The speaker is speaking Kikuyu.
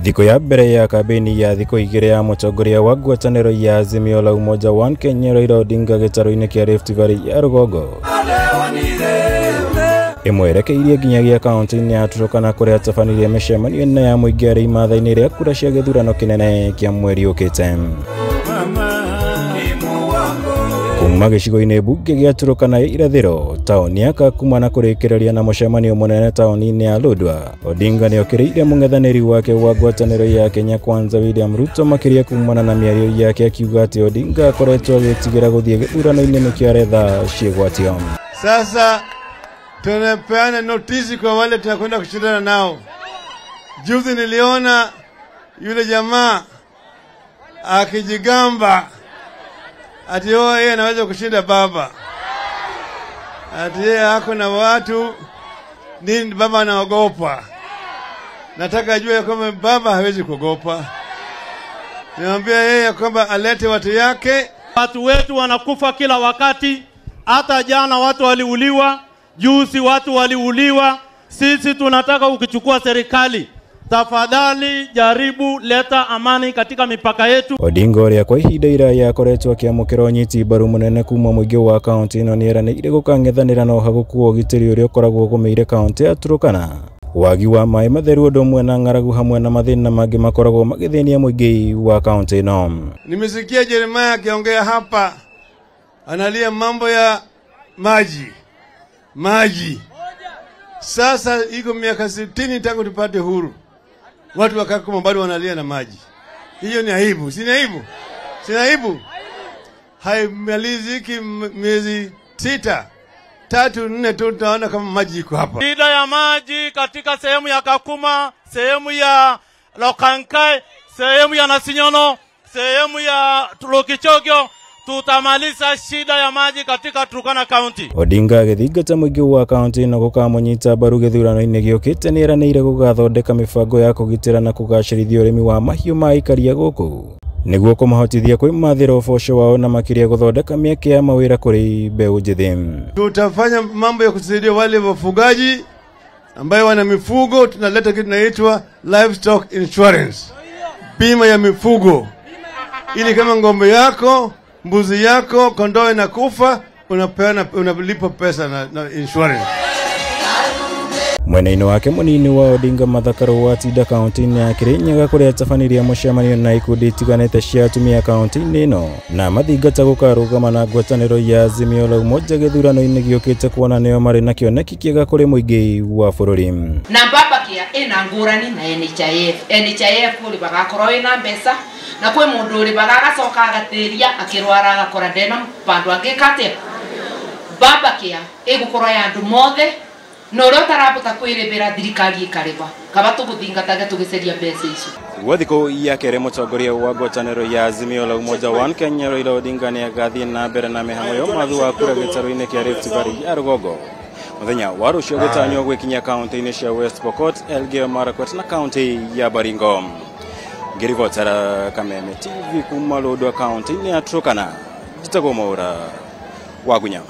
Thikũ ya mbere ya kambĩini ya thikũ igĩrĩ ya mũtongoria wa ngwatanĩro ya Azimio la Umoja One Kenya Raila Odinga gĩtarũ-inĩ kĩa Rift Valley ya rũgongo ĩmwerekeirie nginyagia kaunti-inĩ ya Turkana kũrĩa atabanirie mĩcemanio ĩna ya mũingĩ arĩ imatha-inĩ rĩa kura cia gĩthurano kĩnene kĩa mweri ũkĩte. Kuma gĩcigo-inĩ mbunge gĩa Turkana ya irathĩro taũni ya Kakuma na kũrĩkĩrĩria na mũcemanio mũnene taũni-inĩ ya Lodwar, Odinga nĩokĩrĩire mũng'ethanĩri wake wa ngwatanĩro ya Kenya Kwanza William Ruto makĩria kumana na mĩario yake akiuga atĩ Odinga akoretwo agĩtigĩra gũthiĩ gĩthurano-inĩ nĩkĩo aretha ciĩgwatio. Sasa tunapeana notisi kwa wale tunakwenda kushindana nao. Juzi niliona yule jamaa akijigamba ati yeye anaweza kushinda baba, ati yeye ako na watu nini, baba anaogopa. Nataka ajue kwamba baba hawezi kuogopa. Niambia yeye kwamba alete watu yake. Watu wetu wanakufa kila wakati, hata jana watu waliuliwa, juzi watu waliuliwa. Sisi tunataka ukichukua serikali, tafadhali jaribu leta amani katika mipaka yetu. Odinga ũrĩa kwa ihinda iraya akoretwo akĩamũkĩra ũnyiti mbaru mũnene kuma mũingĩ wa kaunti ĩno nĩeranĩire gũkang'ethanĩra na ũhagũku wa ũgitĩri ũrĩa ũkoragwo ũgũmĩire kaunti ya Turkana, wagi wa maĩ matheru ũndũ ũmwe na ng'aragu hamwe na mathĩna mangĩ makoragwo magĩthĩnia mũingĩ wa kaunti ĩno. Nimesikia Jeremiah akiongea hapa, analia mambo ya maji maji. Sasa iko miaka 60 tangu tupate huru, watu wa Kakuma bado wanalia na maji. Hiyo ni aibu, si aibu? Si aibu? Haimaliziki miezi 6, 3, 4 tu tutaona kama maji iko hapa. Shida ya maji katika sehemu ya Kakuma, sehemu ya Lokankai, sehemu ya Nasinyono, sehemu ya Lokichogyo, tutamaliza shida ya maji katika Turkana County. Odinga agĩthingata mũingĩ wa kaunti ĩno gũkamũnyita mbaru gĩthurano-inĩ gĩũkĩte nĩeranĩire gũgathondeka mĩbango ya kũgitĩra na kũgacĩrithia ũrĩmi wa mahiũ ma aikari a gũkũ nĩguo kũmahotithia kwĩmathĩra ũboco wao na makĩria gũthondeka mĩeke ya mawĩra kũrĩ mbeũ njĩthĩ. Tutafanya mambo ya kusaidia wale wafugaji ambayo wana mifugo. Tunaleta kitu kinaitwa livestock insurance, bima ya mifugo, ili kama ng'ombe yako, mbuzi yako, kondoo inakufa, unapeana, unalipa pesa na insurance. Mwena-inĩ wake mũnini wa Odinga Martha Karua atinda kaunti-inĩ ya Kirinyaga kũrĩa atabanirie mũcemanio na ikundi itiganĩte cia atumia kaunti-inĩ ĩno na mathingata gũkarũgama na ngwatanĩro ya Azimio la Umoja gĩthurano-inĩ gĩũkĩte kuona nĩo marĩ na kĩoneki kĩega kũrĩ mũingĩ wa bũrũri. Na baba kia ĩna ngũrani na NHIF. NHIF ũrĩbaga akorwo wĩna mbeca, na kwĩ mũndũ ũrĩbaga agacoka agatĩria akĩrwara agakora ndena bandũ angĩka atĩa. Baba kia ĩgũkorwo ya andũ mothe na ũrĩa ũtarabota kwĩrĩbĩra thirikari ĩkarĩba kaba tũgũthingatage tũgĩceria mbeca icio. Gwa thikũ ya kerĩ mũtongoria wa ngwatanĩro ya Azimio la Umoja One Kenya Raila Odinga nĩagathiĩ na mbere na mĩhang'o ya ũmathi wa kura gĩtarũ-inĩ kĩa Rift Valley ya rũgongo. Mũthenya wa rũciũ gũtanywo gwĩkinyia kaunti-inĩ cia West Pokot, Elgeyo Marakwet na kaunti ya Baringo. Ngĩribotera Kameme TV kuma Lodwar kaunti-inĩ ya Turkana, njĩtagwo Mwaura Wagunya.